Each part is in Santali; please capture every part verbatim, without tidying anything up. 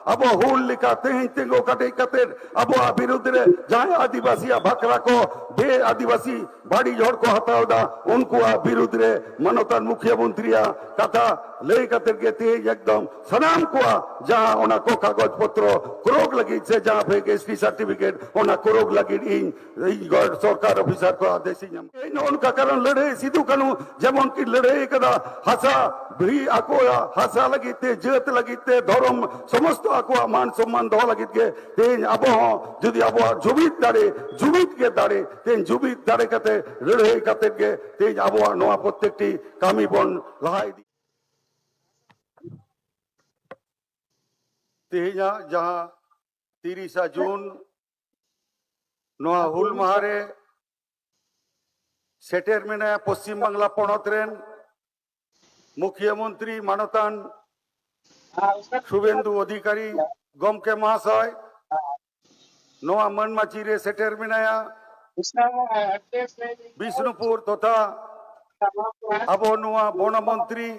ᱟᱵᱚ ᱦᱩᱞ ᱞᱮᱠᱟ ᱛᱮᱦᱮᱧ ᱛᱤᱸᱜᱩ ᱠᱟᱴᱮᱡ ᱠᱟᱛᱮ ᱟᱵᱚᱣᱟᱜ ᱵᱤᱨᱩᱫᱷ ᱨᱮ ᱡᱟᱦᱟᱸᱭ ᱟᱹᱫᱤᱵᱟᱹᱥᱤᱭᱟᱜ ᱵᱟᱠᱷᱨᱟ ᱠᱚ ᱵᱮ ᱟᱹᱫᱤᱵᱟᱹᱥᱤ ᱵᱟᱹᱲᱤᱡ ᱦᱚᱲ ᱠᱚ ᱦᱟᱛᱟᱣ ᱮᱫᱟ, ᱩᱱᱠᱩᱣᱟᱜ ᱵᱤᱨᱩᱫᱷ ᱨᱮ ᱢᱟᱱᱚᱛᱟᱱ ᱢᱩᱠᱷᱤᱭᱟᱹ ᱢᱚᱱᱛᱨᱤᱭᱟᱜ ᱠᱟᱛᱷᱟ ᱞᱟᱹᱭ ᱠᱟᱛᱮ ᱜᱮ ᱛᱮᱦᱮᱧ ᱮᱠᱫᱚᱢ ᱥᱟᱱᱟᱢ ᱠᱚᱣᱟᱜ ᱡᱟᱦᱟᱸ ᱚᱱᱟ ᱠᱚ ᱠᱟᱜᱚᱡᱽ ᱯᱚᱛᱨᱚ ᱠᱨᱳᱠ ᱞᱟᱹᱜᱤᱫ ᱥᱮ ᱡᱟᱦᱟᱸ ᱯᱷᱮᱠ ᱮᱥ ᱴᱤ ᱥᱟᱨᱴᱤᱯᱷᱤᱠᱮᱴ ᱚᱱᱟ ᱠᱨᱳᱠ ᱞᱟᱹᱜᱤᱫ ᱤᱧ ᱤᱧ ᱜᱚᱰ ᱥᱚᱨᱠᱟᱨ ᱚᱯᱷᱤᱥᱟᱨ ᱠᱚ ᱟᱫᱮᱥ ᱤᱧ ᱮᱢ᱾ ᱤᱧ ᱱᱚᱜᱼᱚ ᱱᱚᱝᱠᱟ ᱠᱟᱨᱚᱱ ᱞᱟᱹᱲᱦᱟᱹᱭ ᱥᱤᱫᱩ ᱠᱟᱹᱱᱦᱩ ᱡᱮᱢᱚᱱ ᱠᱤᱱ ᱞᱟᱹᱲᱦᱟᱹᱭ ᱠᱟᱫᱟ, ᱦᱟᱥᱟ ᱵᱷᱤ ᱟᱠᱚᱣᱟᱜ ᱦᱟᱥᱟ ᱞᱟᱹᱜᱤᱫ ᱛᱮ, ᱡᱟᱹᱛ ᱞᱟᱹᱜᱤᱫ ᱛᱮ, ᱫᱷᱚᱨᱚᱢ, ᱥᱚᱢᱚᱥᱛᱚ ᱟᱠᱚᱣᱟᱜ ᱢᱟᱱ ᱥᱚᱢᱢᱟᱱ ᱫᱚᱦᱚ ᱞᱟᱹᱜᱤᱫ ᱜᱮ ᱛᱮᱦᱮᱧ ᱟᱵᱚ ᱦᱚᱸ ᱡᱩᱫᱤ ᱟᱵᱚᱣᱟᱜ ᱡᱩᱢᱤᱫ ᱫᱟᱲᱮ, ᱡᱩᱢᱤᱫ ᱜᱮ ᱫᱟᱲᱮ, ᱛᱮᱦᱮᱧ ᱡᱩᱢᱤᱫ ᱫᱟᱲᱮ ᱠᱟᱛᱮ ᱞᱟᱹᱲᱦᱟᱹᱭ ᱠᱟᱛᱮ ᱜᱮ ᱛᱮᱦᱮᱧ ᱟᱵᱚᱣᱟᱜ ᱱᱚᱣᱟ ᱯᱨᱚᱛᱮᱠᱴᱤ ᱠᱟᱹᱢᱤ ᱵᱚᱱ ᱞᱟᱦᱟ ᱤᱫᱤ᱾ ᱛᱮᱦᱮᱧᱟᱜ ᱡᱟᱦᱟᱸ ᱛᱤᱨᱤᱥᱟ ᱡᱩᱱ ᱱᱚᱣᱟ ᱦᱩᱞ ᱢᱟᱦᱟ ᱨᱮ ᱥᱮᱴᱮᱨ ᱢᱮᱱᱟᱭᱟ ᱯᱚᱥᱪᱤᱢ ᱵᱟᱝᱞᱟ ᱯᱚᱱᱚᱛ ᱨᱮᱱ ᱢᱩᱠᱷᱤᱭᱟᱹ ᱢᱚᱱᱛᱨᱤ ᱢᱟᱱᱚᱛᱟᱱ ᱥᱩᱵᱷᱮᱱᱫᱩ ᱚᱫᱷᱤᱠᱟᱨᱤ ᱜᱚᱢᱠᱮ ᱢᱚᱦᱟᱥᱚᱭ᱾ ᱱᱚᱣᱟ ᱢᱟᱹᱱ ᱢᱟᱹᱪᱤ ᱨᱮ ᱥᱮᱴᱮᱨ ᱢᱮᱱᱟᱭᱟ ᱵᱤᱥᱱᱩᱯᱩᱨ ᱛᱚᱛᱷᱟ ᱟᱵᱚ ᱱᱚᱣᱟ ᱵᱚᱱᱚ ᱢᱚᱱᱛᱨᱤ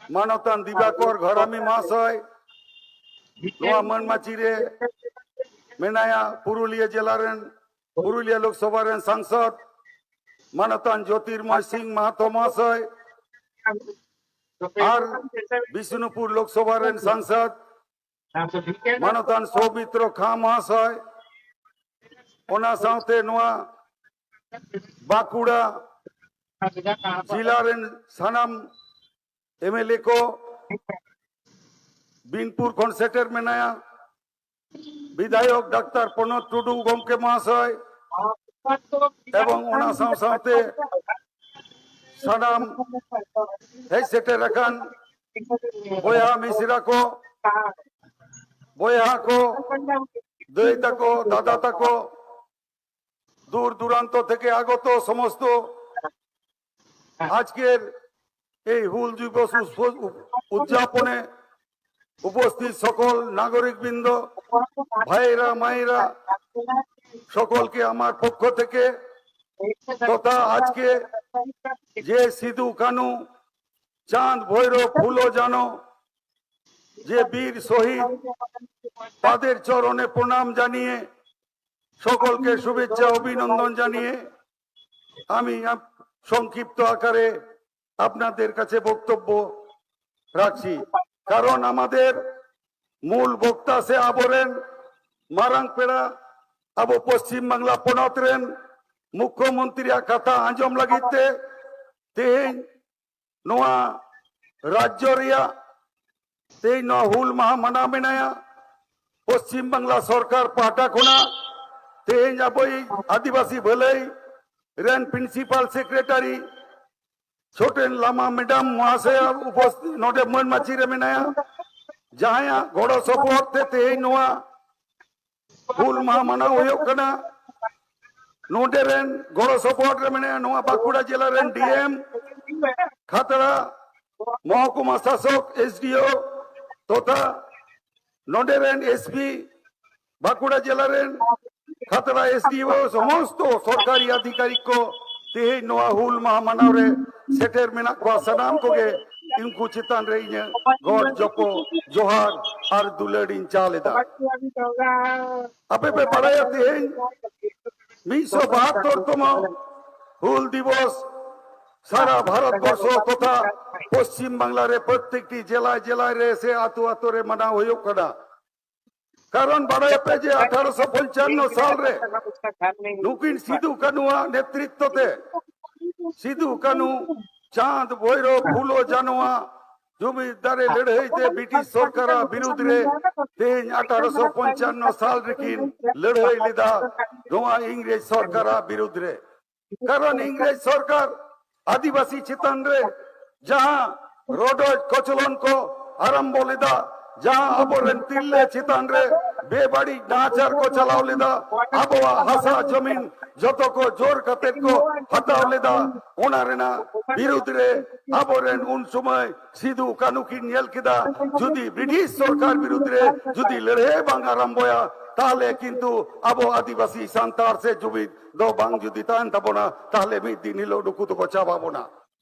ᱢᱟᱱᱚᱛᱟᱱ ᱫᱤᱵᱟᱠᱚᱨ ᱜᱷᱟᱲᱟᱢᱤ ᱢᱚᱦᱟᱥᱚᱭ᱾ ᱱᱚᱣᱟ ᱢᱟᱹᱱ ᱢᱟᱹᱪᱤ ᱨᱮ ᱢᱮᱱᱟᱭᱟ ᱯᱩᱨᱩᱞᱤᱭᱟᱹ ᱡᱮᱞᱟ ᱨᱮᱱ, ᱯᱩᱨᱩᱞᱤᱭᱟᱹ ᱞᱳᱠᱥᱚᱵᱷᱟ ᱨᱮᱱ ᱥᱟᱝᱥᱚᱫ ᱢᱟᱱᱚᱛᱟᱱ ᱡᱳᱛᱤᱨᱢᱚᱭ ᱥᱤᱝ ᱢᱟᱦᱟᱛᱚ ᱢᱚᱦᱟᱥᱚᱭ ᱟᱨ ᱵᱤᱥᱱᱩᱯᱩᱨ ᱞᱳᱠᱥᱚᱵᱷᱟ ᱨᱮᱱ ᱥᱟᱝᱥᱚᱫ ᱢᱟᱱᱚᱛᱟᱱ ᱥᱳᱢᱤᱛᱨᱚ ᱠᱷᱟ ᱢᱚᱦᱟᱥᱚᱭ, ᱚᱱᱟ ᱥᱟᱶᱛᱮ ᱱᱚᱣᱟ ᱵᱟᱸᱠᱩᱲᱟ ᱡᱤᱞᱟ ᱨᱮᱱ ᱥᱟᱱᱟᱢ ᱮᱢ ᱮᱞ ᱮ ᱠᱚ, ᱵᱤᱱᱯᱩᱨ ᱠᱷᱚᱱ ᱥᱮᱴᱮᱨ ᱢᱮᱱᱟᱭᱟ ᱵᱤᱫᱷᱟᱭᱚᱠ ᱰᱟᱠᱛᱟᱨ ᱯᱨᱚᱱᱚᱫ ᱴᱩᱰᱩ ᱜᱚᱢᱠᱮ ᱢᱚᱦᱟᱥᱚᱭ, ᱮᱵᱚᱝ ᱚᱱᱟ ᱥᱟᱶ ᱥᱟᱶᱛᱮ ᱥᱟᱱᱟᱢ ᱦᱮᱡ ᱥᱮᱴᱮᱨ ᱟᱠᱟᱱ ᱵᱚᱭᱦᱟ ᱢᱤᱥᱨᱟ ᱠᱚ, ᱵᱚᱭᱦᱟ ᱠᱚ, ᱫᱟᱹᱭ ᱛᱟᱠᱚ, ᱫᱟᱫᱟ ᱛᱟᱠᱚ, দূর দূরান্ত থেকে আগত সমস্ত আজকের এই হুল দিবস উৎস-, উদযাপনে উপস্থিত সকল নাগরিকবৃন্দ, ভাইরা, মায়েরা, সকলকে আমার পক্ষ থেকে তথা আজকে যে সিধু, কানু, চাঁদ, ভৈরব, ফুলো, জানো যে বীর শহীদ, তাদের চরণে প্রণাম জানিয়ে, সকলকে শুভেচ্ছা অভিনন্দন জানিয়ে আমি আপ- সংক্ষিপ্ত আকারে আপনাদের কাছে বক্তব্য রাখছি। কারণ আমাদের ᱢᱩᱞ ᱵᱚᱠᱛᱟ ᱥᱮ ᱟᱵᱚᱨᱮᱱ ᱢᱟᱨᱟᱝ ᱯᱮᱲᱟ, ᱟᱵᱚ ᱯᱚᱥᱪᱤᱢ ᱵᱟᱝᱞᱟ ᱯᱚᱱᱚᱛ ᱨᱮᱱ ᱢᱩᱠᱷᱭᱚᱢᱚᱱᱛᱨᱤᱭᱟᱜ ᱠᱟᱛᱷᱟ ᱟᱸᱡᱚᱢ ᱞᱟᱹᱜᱤᱫ ᱛᱮ ᱛᱮᱦᱮᱧ ᱱᱚᱣᱟ ᱨᱟᱡᱽᱡᱚ ᱨᱮᱭᱟᱜ ᱛᱮᱦᱮᱧ ᱱᱚᱣᱟ ᱦᱩᱞ ᱢᱟᱦᱟ ᱢᱟᱱᱟᱣ ᱢᱮᱱᱟᱭᱟ᱾ ᱯᱚᱥᱪᱤᱢ ᱵᱟᱝᱞᱟ ᱥᱚᱨᱠᱟᱨ ᱯᱟᱦᱴᱟ ᱠᱷᱚᱱᱟᱜ ᱛᱮᱦᱮᱧ ᱟᱵᱚᱭᱤᱡ ᱟᱹᱫᱤᱵᱟᱹᱥᱤ ᱵᱷᱟᱹᱞᱟᱹᱭ ᱨᱮᱱ ᱯᱨᱤᱱᱥᱤᱯᱟᱞ ᱥᱮᱠᱨᱮᱴᱟᱨᱤ ᱪᱷᱳᱴᱮᱱ ᱞᱟᱢᱟ ᱢᱮᱰᱟᱢ ᱢᱚᱦᱟᱥᱚᱭᱟ ᱩᱯᱚᱥᱛᱷᱤᱛ ᱱᱚᱰᱮ ᱢᱟᱹᱱ ᱢᱟᱹᱪᱤ ᱨᱮ ᱢᱮᱱᱟᱭᱟ, ᱡᱟᱦᱟᱸᱭᱟᱜ ᱜᱚᱲᱚ ᱥᱚᱯᱚᱦᱚᱫ ᱛᱮ ᱛᱮᱦᱮᱧ ᱱᱚᱣᱟ ᱦᱩᱞ ᱢᱟᱦᱟ ᱢᱟᱱᱟᱣ ᱦᱩᱭᱩᱜ ᱠᱟᱱᱟ᱾ ᱱᱚᱰᱮ ᱨᱮᱱ ᱜᱚᱲᱚ ᱥᱚᱯᱚᱦᱚᱫ ᱨᱮ ᱢᱮᱱᱟᱭᱟ ᱱᱚᱣᱟ ᱵᱟᱸᱠᱩᱲᱟ ᱡᱮᱞᱟ ᱨᱮᱱ ᱰᱤ ᱮᱢ, ᱠᱷᱟᱛᱲᱟ ᱢᱚᱦᱚᱠᱩᱢᱟ ᱥᱟᱥᱚᱠ, ᱮᱥ ᱰᱤ ᱳ ᱛᱚᱛᱷᱟ ᱱᱚᱰᱮ ᱨᱮᱱ ᱮᱥ ᱯᱤ, ᱵᱟᱸᱠᱩᱲᱟ ᱡᱮᱞᱟ ᱨᱮᱱ ᱠᱷᱟᱛᱲᱟ ᱮᱥ ᱰᱤ ᱳ, ᱥᱚᱢᱚᱥᱛᱚ ᱥᱚᱨᱠᱟᱨᱤ ᱟᱫᱷᱤᱠᱟᱨᱤᱠ ᱠᱚ ᱛᱮᱦᱮᱧ ᱱᱚᱣᱟ ᱦᱩᱞ ᱢᱟᱦᱟ ᱢᱟᱱᱟᱣ ᱨᱮ ᱥᱮᱴᱮᱨ ᱢᱮᱱᱟᱜ ᱠᱚᱣᱟ᱾ ᱥᱟᱱᱟᱢ ᱠᱚᱜᱮ ᱩᱱᱠᱩ ᱪᱮᱛᱟᱱ ᱨᱮ ᱤᱧᱟᱹᱜ ᱜᱚᱰ ᱡᱚᱯᱚ, ᱡᱚᱦᱟᱨ ᱟᱨ ᱫᱩᱞᱟᱹᱲ ᱤᱧ ᱪᱟᱞ ᱮᱫᱟ᱾ ᱟᱯᱮ ᱯᱮ ᱵᱟᱲᱟᱭᱟ ᱛᱮᱦᱮᱧ ᱢᱤᱫᱥᱚ ᱵᱟᱦᱟᱛᱛᱳᱨ ᱛᱚᱢᱚ ᱦᱩᱞ ᱫᱤᱵᱚᱥ ᱥᱟᱨᱟ ᱵᱷᱟᱨᱚᱛ ᱵᱚᱨᱥᱚ ᱛᱚᱛᱷᱟ ᱯᱚᱥᱪᱤᱢ ᱵᱟᱝᱞᱟ ᱨᱮ ᱯᱨᱚᱛᱮᱠᱴᱤ ᱡᱮᱞᱟ ᱡᱮᱞᱟ ᱨᱮ ᱥᱮ ᱟᱛᱳ ᱟᱛᱳ ᱨᱮ ᱢᱟᱱᱟᱣ ᱦᱩᱭᱩᱜ ᱠᱟᱱᱟ᱾ ᱠᱟᱨᱚᱱ ᱵᱟᱲᱟᱭᱟᱯᱮ ᱡᱮ ᱟᱴᱷᱟᱨᱚᱥᱚ ᱯᱚᱧᱪᱟᱱᱱᱚ ᱥᱟᱞ ᱨᱮ ᱱᱩᱠᱤᱱ ᱥᱤᱫᱩ ᱠᱟᱹᱱᱩᱣᱟᱜ ᱱᱮᱛᱨᱤᱛᱛᱚ ᱛᱮ ᱥᱤᱫᱩ ᱠᱟᱹᱱᱩ, ᱪᱟᱸᱫ, ᱵᱷᱳᱭᱨᱳᱵ, ᱯᱷᱩᱞᱳ, ᱡᱟᱱᱚᱣᱟ ᱡᱩᱢᱤᱫ ᱫᱟᱨᱮ ᱞᱟᱹᱲᱦᱟᱹᱭ ᱛᱮ ᱵᱨᱤᱴᱤᱥ ᱥᱚᱨᱠᱟᱨᱟᱜ ᱵᱤᱨᱩᱫᱽ ᱨᱮ ᱛᱮᱦᱮᱧ ᱟᱴᱷᱟᱨᱚᱥᱚ ᱯᱚᱧᱪᱟᱱᱱᱚ ᱥᱟᱞ ᱨᱮᱠᱤᱱ ᱞᱟᱹᱲᱦᱟᱹᱭ ᱞᱮᱫᱟ ᱱᱚᱣᱟ ᱤᱝᱨᱮᱡᱽ ᱥᱚᱨᱠᱟᱨᱟᱜ ᱵᱤᱨᱩᱫᱽ ᱨᱮ᱾ ᱠᱟᱨᱚᱱ ᱤᱝᱨᱮᱡᱽ ᱥᱚᱨᱠᱟᱨ ᱟᱹᱫᱤᱵᱟᱹᱥᱤ ᱪᱮᱛᱟᱱ ᱨᱮ ᱡᱟᱦᱟᱸ ᱨᱚᱰᱚᱡ ᱠᱚᱪᱞᱚᱱ ᱠᱚ ᱟᱨᱟᱢᱵᱚ ᱞᱮᱫᱟ, ᱡᱟᱦᱟᱸ ᱟᱵᱚᱨᱮᱱ ᱛᱤᱨᱞᱟᱹ ᱪᱮᱛᱟᱱ ᱨᱮ ᱵᱮᱵᱟᱹᱲᱤᱡ ᱱᱟᱦᱟᱪᱟᱨ ᱠᱚ ᱪᱟᱞᱟᱣ ᱞᱮᱫᱟ, ᱟᱵᱚᱣᱟᱜ ᱦᱟᱥᱟ ᱡᱚᱢᱤᱱ ᱡᱚᱛᱚ ᱠᱚ ᱡᱳᱨ ᱠᱟᱛᱮ ᱠᱚ ᱦᱟᱛᱟᱣ ᱞᱮᱫᱟ, ᱚᱱᱟ ᱨᱮᱱᱟᱜ ᱵᱤᱨᱩᱫᱽ ᱨᱮ ᱟᱵᱚᱨᱮᱱ ᱩᱱ ᱥᱚᱢᱚᱭ ᱥᱤᱫᱩ ᱠᱟᱹᱱᱩ ᱠᱤᱱ ᱧᱮᱞ ᱠᱮᱫᱟ, ᱡᱩᱫᱤ ᱵᱨᱤᱴᱤᱥ ᱥᱚᱨᱠᱟᱨ ᱵᱤᱨᱩᱫᱽ ᱨᱮ ᱡᱩᱫᱤ ᱞᱟᱹᱲᱦᱟᱹᱭ ᱵᱟᱝ ᱟᱨᱟᱢᱵᱚᱭᱟ, ᱛᱟᱦᱞᱮ ᱠᱤᱱᱛᱩ ᱟᱵᱚ ᱟᱹᱫᱤᱵᱟᱹᱥᱤ ᱥᱟᱱᱛᱟᱲ ᱥᱮ ᱡᱩᱢᱤᱫ ᱫᱚ ᱵᱟᱝ ᱡᱩᱫᱤ ᱛᱟᱦᱮᱱ ᱛᱟᱵᱚᱱᱟ, ᱛᱟᱦᱞᱮ ᱢᱤᱫ ᱫᱤᱱ ᱦᱤᱞᱳᱜ ᱱᱩᱠᱩ ᱫᱚᱠᱚ ᱪᱟᱵᱟ ᱵᱚᱱᱟ᱾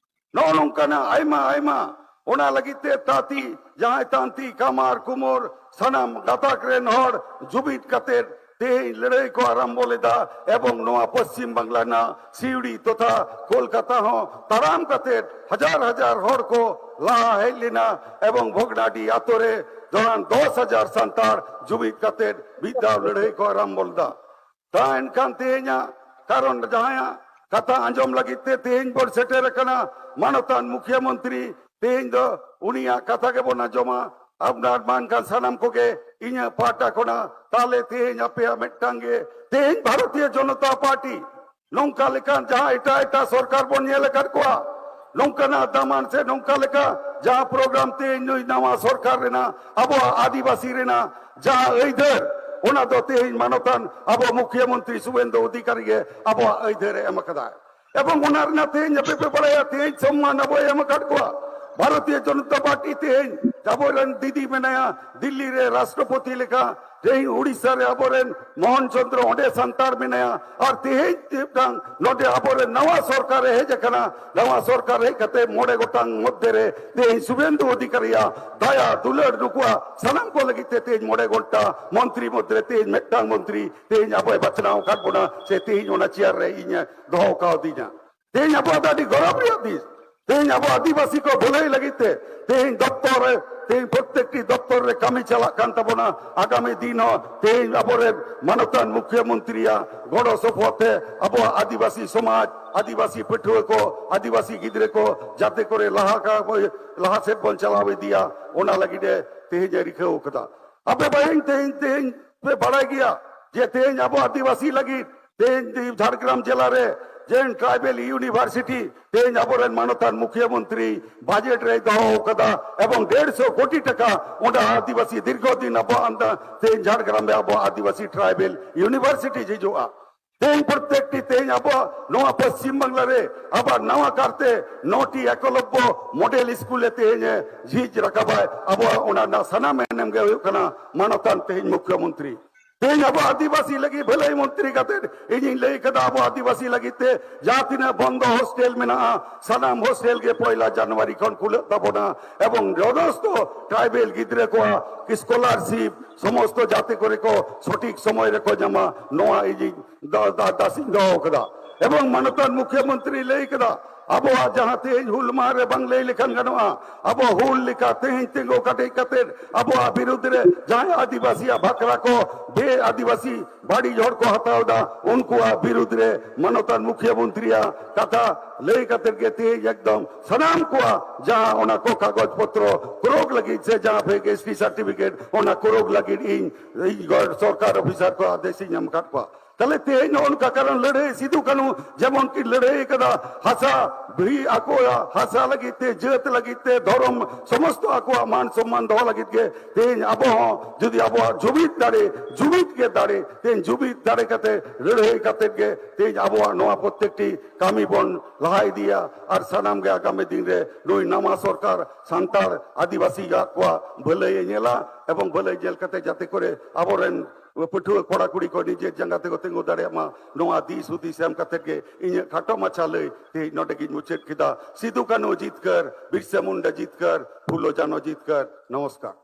ᱱᱚᱜᱼᱚ ᱱᱚᱝᱠᱟᱱᱟᱜ ᱟᱭᱢᱟ ᱟᱭᱢᱟ ᱚᱱᱟ ᱞᱟᱹᱜᱤᱫ ᱛᱮ ᱛᱟᱹᱛᱤ, ᱡᱟᱦᱟᱸᱭ ᱛᱟᱹᱱᱛᱤ, ᱠᱟᱢᱟᱨ, ᱠᱩᱢᱳᱨ, ᱥᱟᱱᱟᱢ ᱜᱟᱛᱟᱠ ᱨᱮᱱ ᱦᱚᱲ ᱡᱩᱢᱤᱫ ᱠᱟᱛᱮ ᱛᱮᱦᱮᱧ ᱞᱟᱹᱲᱦᱟᱹᱭ ᱠᱚ ᱟᱨᱟᱢᱵᱚ ᱞᱮᱫᱟ᱾ ᱮᱵᱚᱝ ᱱᱚᱣᱟ ᱯᱚᱥᱪᱤᱢ ᱵᱟᱝᱞᱟ ᱨᱮᱱᱟᱜ ᱥᱤᱣᱲᱤ ᱛᱚᱛᱷᱟ ᱠᱳᱞᱠᱟᱛᱟ ᱦᱚᱸ ᱛᱟᱲᱟᱢ ᱠᱟᱛᱮ ᱦᱟᱡᱟᱨ ᱦᱟᱡᱟᱨ ᱦᱚᱲ ᱠᱚ ᱞᱟᱦᱟ ᱦᱮᱡ ᱞᱮᱱᱟ᱾ ᱮᱵᱚᱝ ᱵᱷᱚᱜᱽᱱᱟᱰᱤ ᱟᱛᱳ ᱨᱮ ᱡᱟᱦᱟᱸ ᱫᱚᱥ ᱦᱟᱡᱟᱨ ᱥᱟᱱᱛᱟᱲ ᱡᱩᱢᱤᱫ ᱠᱟᱛᱮ ᱢᱤᱫ ᱫᱷᱟᱣ ᱞᱟᱹᱲᱦᱟᱹᱭ ᱠᱚ ᱟᱨᱟᱢᱵᱚ ᱞᱮᱫᱟ᱾ ᱛᱟ ᱮᱱᱠᱷᱟᱱ ᱛᱮᱦᱮᱧᱟᱜ ᱠᱟᱨᱚᱱ, ᱡᱟᱦᱟᱸᱭᱟᱜ ᱠᱟᱛᱷᱟ ᱟᱸᱡᱚᱢ ᱞᱟᱹᱜᱤᱫ ᱛᱮ ᱛᱮᱦᱮᱧ ᱵᱚᱱ ᱥᱮᱴᱮᱨ ᱟᱠᱟᱱᱟ, ᱢᱟᱱᱚᱛᱟᱱ ᱢᱩᱠᱷᱤᱭᱟᱹ ᱢᱚᱱᱛᱨᱤ, ᱛᱮᱦᱮᱧ ᱫᱚ ᱩᱱᱤᱭᱟᱜ ᱠᱟᱛᱷᱟ ᱜᱮᱵᱚᱱ ᱟᱸᱡᱚᱢᱟ᱾ ᱟᱯᱱᱟᱨ ᱢᱟ ᱮᱱᱠᱷᱟᱱ ᱥᱟᱱᱟᱢ ᱠᱚᱜᱮ ᱤᱧᱟᱹᱜ ᱯᱟᱦᱴᱟ ᱠᱷᱚᱱᱟᱜ ᱛᱟᱦᱞᱮ ᱛᱮᱦᱮᱧ ᱟᱯᱮᱭᱟᱜ ᱢᱤᱫᱴᱟᱝ ᱜᱮ, ᱛᱮᱦᱮᱧ ᱵᱷᱟᱨᱚᱛᱤᱭᱚ ᱡᱚᱱᱚᱛᱟ ᱯᱟᱨᱴᱤ ᱱᱚᱝᱠᱟ ᱞᱮᱠᱟᱱ ᱡᱟᱦᱟᱸ ᱮᱴᱟᱜ ᱮᱴᱟᱜ ᱥᱚᱨᱠᱟᱨ ᱵᱚᱱ ᱧᱮᱞ ᱟᱠᱟᱫ ᱠᱚᱣᱟ, ᱱᱚᱝᱠᱟᱱᱟᱜ ᱫᱟᱢᱟᱱ ᱥᱮ ᱱᱚᱝᱠᱟ ᱞᱮᱠᱟ ᱡᱟᱦᱟᱸ ᱯᱨᱳᱜᱨᱟᱢ ᱛᱮᱦᱮᱧ ᱱᱩᱭ ᱱᱟᱣᱟ ᱥᱚᱨᱠᱟᱨ ᱨᱮᱱᱟᱜ, ᱟᱵᱚᱣᱟᱜ ᱟᱹᱫᱤᱵᱟᱹᱥᱤ ᱨᱮᱱᱟᱜ ᱡᱟᱦᱟᱸ ᱟᱹᱭᱫᱟᱹᱨ, ᱚᱱᱟ ᱫᱚ ᱛᱮᱦᱮᱧ ᱢᱟᱱᱚᱛᱟᱱ ᱟᱵᱚ ᱢᱩᱠᱷᱤᱭᱟᱹ ᱢᱚᱱᱛᱨᱤ ᱥᱩᱵᱷᱮᱱᱫᱩ ᱚᱫᱷᱤᱠᱟᱨᱤ ᱜᱮ ᱟᱵᱚᱣᱟᱜ ᱟᱹᱭᱫᱟᱹᱨ ᱮ ᱮᱢ ᱟᱠᱟᱫᱟ᱾ ᱮᱵᱚᱝ ᱚᱱᱟ ᱨᱮᱱᱟᱜ ᱛᱮᱦᱮᱧ ᱟᱯᱮ ᱯᱮ ᱵᱟᱲᱟᱭᱟ, ᱛᱮᱦᱮᱧ ᱥᱚᱢᱢᱟᱱ ᱟᱵᱚᱭ ᱮᱢ ᱟᱠᱟᱫ ᱠᱚᱣᱟ᱾ ᱵᱷᱟᱨᱚᱛᱤᱭᱚ ᱡᱚᱱᱚᱛᱟ ᱯᱟᱨᱴᱤ ᱛᱮᱦᱮᱧ ᱟᱵᱚᱨᱮᱱ ᱫᱤᱫᱤ ᱢᱮᱱᱟᱭᱟ ᱫᱤᱞᱞᱤ ᱨᱮ ᱨᱟᱥᱴᱨᱚᱯᱚᱛᱤ ᱞᱮᱠᱟ, ᱛᱮᱦᱮᱧ ᱩᱲᱤᱥᱥᱟ ᱨᱮ ᱟᱵᱚᱨᱮᱱ ᱢᱳᱦᱚᱱ ᱪᱚᱸᱫᱽᱨᱚ ᱚᱸᱰᱮ ᱥᱟᱱᱛᱟᱲ ᱢᱮᱱᱟᱭᱟ, ᱟᱨ ᱛᱮᱦᱮᱧ ᱢᱤᱫᱴᱟᱝ ᱱᱚᱰᱮ ᱟᱵᱚᱨᱮᱱ ᱱᱟᱣᱟ ᱥᱚᱨᱠᱟᱨ ᱮ ᱦᱮᱡ ᱟᱠᱟᱱᱟ᱾ ᱱᱟᱣᱟ ᱥᱚᱨᱠᱟᱨ ᱦᱮᱡ ᱠᱟᱛᱮ ᱢᱚᱬᱮ ᱜᱚᱴᱟᱝ ᱢᱚᱫᱽᱫᱷᱮ ᱨᱮ ᱛᱮᱦᱮᱧ ᱥᱩᱵᱷᱮᱱᱫᱩ ᱚᱫᱷᱤᱠᱟᱨᱤᱭᱟᱜ ᱫᱟᱭᱟ ᱫᱩᱞᱟᱹᱲ ᱱᱩᱠᱩᱣᱟᱜ ᱥᱟᱱᱟᱢ ᱠᱚ ᱞᱟᱹᱜᱤᱫ ᱛᱮ ᱛᱮᱦᱮᱧ ᱢᱚᱬᱮ ᱜᱷᱚᱱᱴᱟ ᱢᱚᱱᱛᱨᱤ ᱢᱚᱫᱽᱫᱷᱮ ᱨᱮ ᱛᱮᱦᱮᱧ ᱢᱤᱫᱴᱟᱝ ᱢᱚᱱᱛᱨᱤ ᱛᱮᱦᱮᱧ ᱟᱵᱚᱭ ᱵᱟᱪᱷᱱᱟᱣ ᱟᱠᱟᱫ ᱵᱚᱱᱟ, ᱥᱮ ᱛᱮᱦᱮᱧ ᱚᱱᱟ ᱪᱮᱭᱟᱨ ᱨᱮ ᱤᱧ ᱮ ᱫᱚᱦᱚ ᱠᱟᱣᱫᱤᱧᱟ᱾ ᱛᱮᱦᱮᱧ ᱟᱵᱚᱣᱟᱜ ᱫᱚ ᱟᱹᱰᱤ ᱜᱚᱨᱚᱵᱽ ᱨᱮᱭᱟᱜ ᱫᱤᱱ᱾ ᱛᱮᱦᱮᱧ ᱟᱵᱚ ᱟᱹᱫᱤᱵᱟᱹᱥᱤ ᱠᱚ ᱵᱷᱟᱹᱞᱟᱹᱭ ᱞᱟᱹᱜᱤᱫ ᱛᱮ ᱛᱮᱦᱮᱧ ᱫᱚᱯᱛᱚᱨ ᱨᱮ, ᱛᱮᱦᱮᱧ ᱯᱨᱚᱛᱮᱠᱴᱤ ᱫᱚᱯᱛᱚᱨ ᱨᱮ ᱠᱟᱹᱢᱤ ᱪᱟᱞᱟᱜ ᱠᱟᱱ ᱛᱟᱵᱚᱱᱟ᱾ ᱟᱜᱟᱢᱤ ᱫᱤᱱ ᱦᱚᱸ ᱛᱮᱦᱮᱧ ᱟᱵᱚᱨᱮᱱ ᱢᱟᱱᱚᱛᱟᱱ ᱢᱩᱠᱷᱤᱭᱟᱹ ᱢᱚᱱᱛᱨᱤᱭᱟᱜ ᱜᱚᱲᱚ ᱥᱚᱯᱚᱦᱚᱫ ᱛᱮ ᱟᱵᱚᱣᱟᱜ ᱟᱹᱫᱤᱵᱟᱹᱥᱤ ᱥᱚᱢᱟᱡᱽ, ᱟᱹᱫᱤᱵᱟᱹᱥᱤ ᱯᱟᱹᱴᱷᱩᱣᱟᱹ ᱠᱚ, ᱟᱹᱫᱤᱵᱟᱹᱥᱤ ᱜᱤᱫᱽᱨᱟᱹ ᱠᱚ ᱡᱟᱛᱮ ᱠᱚᱨᱮ ᱞᱟᱦᱟ ᱠᱟ-, ᱞᱟᱦᱟ ᱥᱮᱫ ᱵᱚᱱ ᱪᱟᱞᱟᱣ ᱤᱫᱤᱭᱟ, ᱚᱱᱟ ᱞᱟᱹᱜᱤᱫ ᱮ ᱛᱮᱦᱮᱧ ᱮ ᱨᱤᱠᱟᱹᱣ ᱠᱟᱫᱟ᱾ ᱟᱯᱮ ᱵᱟᱹᱦᱤᱧ ᱛᱮᱦᱮᱧ, ᱛᱮᱦᱮᱧ ᱯᱮ ᱵᱟᱲᱟᱭ ᱜᱮᱭᱟ ᱡᱮ ᱛᱮᱦᱮᱧ ᱟᱵᱚ ᱟᱹᱫᱤᱵᱟᱹᱥᱤ ᱞᱟᱹᱜᱤᱫ ᱛᱮᱦᱮᱧ ᱡᱷᱟᱲᱜᱨᱟᱢ ᱡᱮᱞᱟ ᱨᱮ ᱡᱮ ᱴᱨᱟᱭᱵᱮᱞ ᱤᱭᱩᱱᱤᱵᱷᱟᱨᱥᱤᱴᱤ ᱛᱮᱦᱮᱧ ᱟᱵᱚᱨᱮᱱ ᱢᱟᱱᱚᱛᱟᱱ ᱢᱩᱠᱷᱤᱭᱟᱹ ᱢᱚᱱᱛᱨᱤ ᱵᱟᱡᱮᱴ ᱨᱮᱭ ᱫᱚᱦᱚ ᱠᱟᱫᱟ, ᱮᱵᱚᱝ ᱰᱮᱲᱥᱚ ᱠᱳᱴᱤ ᱴᱟᱠᱟ ᱚᱸᱰᱮ ᱟᱹᱫᱤᱵᱟᱹᱥᱤ ᱫᱤᱨᱜᱷᱚ ᱫᱤᱱ ᱟᱵᱚ ᱟᱱᱫᱟ ᱛᱮᱦᱮᱧ ᱡᱷᱟᱲᱜᱨᱟᱢ ᱨᱮ ᱟᱵᱚ ᱟᱹᱫᱤᱵᱟᱹᱥᱤ ᱴᱨᱟᱭᱵᱮᱞ ᱤᱭᱩᱱᱤᱵᱷᱟᱨᱥᱤᱴᱤ ᱦᱤᱡᱩᱜᱼᱟ᱾ ᱛᱮᱦᱮᱧ ᱯᱨᱚᱛᱮᱠᱴᱤ ᱛᱮᱦᱮᱧ ᱟᱵᱚᱣᱟᱜ ᱱᱚᱣᱟ ᱯᱚᱥᱪᱤᱢ ᱵᱟᱝᱞᱟ ᱨᱮ ᱟᱵᱟᱨ ᱱᱟᱣᱟ ᱠᱟᱨᱛᱮ ᱱᱚᱴᱤ ᱮᱠᱞᱚᱵᱽᱵᱚ ᱢᱚᱰᱮᱞ ᱥᱠᱩᱞ ᱮ ᱛᱮᱦᱮᱧ ᱮ ᱡᱷᱤᱡ ᱨᱟᱠᱟᱵᱟᱭ᱾ ᱟᱵᱚᱣᱟᱜ ᱚᱱᱟ ᱨᱮᱱᱟᱜ ᱥᱟᱱᱟᱢ ᱮᱱᱮᱢ ᱜᱮ ᱦᱩᱭᱩᱜ ᱠᱟᱱᱟ ᱢᱟᱱᱚᱛᱟᱱ ᱛᱮᱦᱮᱧ ᱢᱩᱠᱷᱭᱚ ᱢᱚᱱᱛᱨᱤ᱾ ᱛᱮᱦᱮᱧ ᱟᱵᱚ ᱟᱹᱫᱤᱵᱟᱹᱥᱤ ᱞᱟᱹᱜᱤᱫ ᱵᱷᱟᱹᱞᱟᱹᱭ ᱢᱚᱱᱛᱨᱤ ᱠᱟᱛᱮ ᱤᱧᱤᱧ ᱞᱟᱹᱭ ᱠᱟᱫᱟ, ᱟᱵᱚ ᱟᱹᱫᱤᱵᱟᱹᱥᱤ ᱞᱟᱹᱜᱤᱫ ᱛᱮ ᱡᱟᱦᱟᱸ ᱛᱤᱱᱟᱹᱜ ᱵᱚᱱᱫᱚ ᱦᱳᱥᱴᱮᱞ ᱢᱮᱱᱟᱜᱼᱟ, ᱥᱟᱱᱟᱢ ᱦᱳᱥᱴᱮᱞ ᱜᱮ ᱯᱚᱭᱞᱟ ᱡᱟᱱᱩᱣᱟᱨᱤ ᱠᱷᱚᱱ ᱠᱷᱩᱞᱟᱹᱜ ᱛᱟᱵᱚᱱᱟ᱾ ᱮᱵᱚᱝ ᱡᱚᱫᱚᱥᱛᱚ ᱴᱨᱟᱭᱵᱮᱞ ᱜᱤᱫᱽᱨᱟᱹ ᱠᱚᱣᱟᱜ ᱥᱠᱚᱞᱟᱨᱥᱤᱯ ᱥᱚᱢᱚᱥᱛᱚ ᱡᱟᱛᱮ ᱠᱚᱨᱮ ᱠᱚ ᱥᱚᱴᱷᱤᱠ ᱥᱚᱢᱚᱭ ᱨᱮᱠᱚ ᱧᱟᱢᱟ, ᱱᱚᱣᱟ ᱤᱧᱤᱧ ᱫᱟ-, ᱫᱟ-, ᱫᱟᱥᱤᱧ ᱫᱚᱦᱚ ᱠᱟᱫᱟ᱾ ᱮᱵᱚᱝ ᱢᱟᱱᱚᱛᱟᱱ ᱢᱩᱠᱷᱭᱟᱹ ᱢᱚᱱᱛᱨᱤ ᱞᱟᱹᱭ ᱠᱟᱫᱟ, ᱟᱵᱚᱣᱟᱜ ᱡᱟᱦᱟᱸ ᱛᱮᱦᱮᱧ ᱦᱩᱞ ᱢᱟᱦᱟ ᱨᱮ ᱵᱟᱝ ᱞᱟᱹᱭ ᱞᱮᱠᱷᱟᱱ ᱜᱟᱱᱚᱜᱼᱟ, ᱟᱵᱚ ᱦᱩᱞ ᱞᱮᱠᱟ ᱛᱮᱦᱮᱧ ᱛᱤᱸᱜᱩ ᱠᱟᱴᱮᱡ ᱠᱟᱛᱮ ᱟᱵᱚᱣᱟᱜ ᱵᱤᱨᱩᱫᱽ ᱨᱮ ᱡᱟᱦᱟᱸᱭ ᱟᱹᱫᱤᱵᱟᱹᱥᱤᱭᱟᱜ ᱵᱷᱟᱠᱨᱟ ᱠᱚ, ᱵᱮ ᱟᱹᱫᱤᱵᱟᱹᱥᱤ ᱵᱟᱹᱲᱤᱡ ᱦᱚᱲ ᱠᱚ ᱦᱟᱛᱟᱣ ᱮᱫᱟ, ᱩᱱᱠᱩᱣᱟᱜ ᱵᱤᱨᱩᱫᱽ ᱨᱮ ᱢᱟᱱᱚᱛᱟᱱ ᱢᱩᱠᱷᱭᱟᱹ ᱢᱚᱱᱛᱨᱤᱭᱟᱜ ᱠᱟᱛᱷᱟ ᱞᱟᱹᱭ ᱠᱟᱛᱮ ᱜᱮ ᱛᱮᱦᱮᱧ ᱮᱠᱫᱚᱢ ᱥᱟᱱᱟᱢ ᱠᱚᱣᱟᱜ ᱡᱟᱦᱟᱸ ᱚᱱᱟ ᱠᱚ ᱠᱟᱜᱚᱡᱽ ᱯᱚᱛᱨᱚ ᱠᱨᱳᱜ ᱞᱟᱹᱜᱤᱫ ᱥᱮ ᱡᱟᱦᱟᱸ ᱯᱷᱮᱠ ᱮᱥ ᱴᱤ ᱥᱟᱨᱴᱤᱯᱷᱤᱠᱮᱴ, ᱚᱱᱟ ᱠᱨᱳᱜ ᱞᱟᱹᱜᱤᱫ ᱤᱧ, ᱤᱧ ᱜᱚ-, ᱥᱚᱨᱠᱟᱨ ᱚᱯᱷᱤᱥᱟᱨ ᱠᱚ ᱟᱫᱮᱥ ᱤᱧ ᱮᱢ ᱟᱠᱟᱫ ᱠᱚᱣᱟ᱾ ᱛᱟᱦᱞᱮ ᱛᱮᱦᱮᱧ ᱱᱚᱜᱼᱚ ᱱᱚᱝᱠᱟ ᱠᱟᱨᱚᱱ ᱞᱟᱹᱲᱦᱟᱹᱭ ᱥᱤᱫᱩ ᱠᱟᱹᱱᱦᱩ ᱡᱮᱢᱚᱱ ᱠᱤᱱ ᱞᱟᱹᱲᱦᱟᱹᱭ ᱠᱟᱫᱟ, ᱦᱟᱥᱟ ᱵᱷᱤ ᱟᱠᱚᱣᱟᱜ ᱦᱟᱥᱟ ᱞᱟᱹᱜᱤᱫ ᱛᱮ, ᱡᱟᱹᱛ ᱞᱟᱹᱜᱤᱫ ᱛᱮ, ᱫᱷᱚᱨᱚᱢ, ᱥᱚᱢᱚᱥᱛᱚ ᱟᱠᱚᱣᱟᱜ ᱢᱟᱱ ᱥᱚᱢᱢᱟᱱ ᱫᱚᱦᱚ ᱞᱟᱹᱜᱤᱫ ᱜᱮ ᱛᱮᱦᱮᱧ ᱟᱵᱚ ᱦᱚᱸ ᱡᱩᱫᱤ ᱟᱵᱚᱣᱟᱜ ᱡᱩᱢᱤᱫ ᱫᱟᱲᱮ, ᱡᱩᱢᱤᱫ ᱜᱮ ᱫᱟᱲᱮ, ᱛᱮᱦᱮᱧ ᱡᱩᱢᱤᱫ ᱫᱟᱲᱮ ᱠᱟᱛᱮ ᱞᱟᱹᱲᱦᱟᱹᱭ ᱠᱟᱛᱮ ᱜᱮ ᱛᱮᱦᱮᱧ ᱟᱵᱚᱣᱟᱜ ᱱᱚᱣᱟ ᱯᱨᱚᱛᱮᱠᱴᱤ ᱠᱟᱹᱢᱤ ᱵᱚᱱ ᱞᱟᱦᱟ ᱤᱫᱤᱭᱟ᱾ ᱟᱨ ᱥᱟᱱᱟᱢ ᱜᱮ ᱟᱜᱟᱢᱤ ᱫᱤᱱ ᱨᱮ ᱱᱩᱭ ᱱᱟᱣᱟ ᱥᱚᱨᱠᱟᱨ ᱥᱟᱱᱛᱟᱲ ᱟᱹᱫᱤᱵᱟᱹᱥᱤ ᱠᱚᱣᱟᱜ ᱵᱷᱟᱹᱞᱟᱹᱭ ᱮ ᱧᱮᱞᱟ ᱮᱵᱚᱝ ᱵᱷᱟᱹᱞᱟᱹᱭ ᱧᱮᱞ ᱠᱟᱛᱮ ᱡᱟᱛᱮ ᱠᱚᱨᱮ ᱟᱵᱚᱨᱮᱱ ᱯᱟᱹᱴᱷᱩᱣᱟᱹ ᱠᱚᱲᱟ ᱠᱩᱲᱤ ᱠᱚ ᱱᱤᱡᱮᱨ ᱡᱟᱸᱜᱟ ᱛᱮᱠᱚ ᱛᱤᱸᱜᱩ ᱫᱟᱲᱮᱭᱟᱜ ᱢᱟ, ᱱᱚᱣᱟ ᱫᱤᱥ ᱦᱩᱫᱤᱥ ᱮᱢ ᱠᱟᱛᱮ ᱜᱮ ᱤᱧᱟᱹᱜ ᱠᱷᱟᱴᱚ ᱢᱟᱪᱷᱟ ᱞᱟᱹᱭ ᱛᱮᱦᱮᱧ ᱱᱚᱰᱮ ᱜᱤᱧ ᱢᱩᱪᱟᱹᱫ ᱠᱮᱫᱟ᱾ ᱥᱤᱫᱩ ᱠᱟᱹᱱᱦᱩ ᱡᱤᱛᱠᱟᱹᱨ, ᱵᱤᱨᱥᱟ ᱢᱩᱱᱰᱟ ᱡᱤᱛᱠᱟᱹᱨ, ᱯᱷᱩᱞᱳ ᱡᱷᱟᱱᱳ ᱡᱤᱛᱠᱟᱹᱨ᱾ ᱱᱚᱢᱚᱥᱠᱟᱨ᱾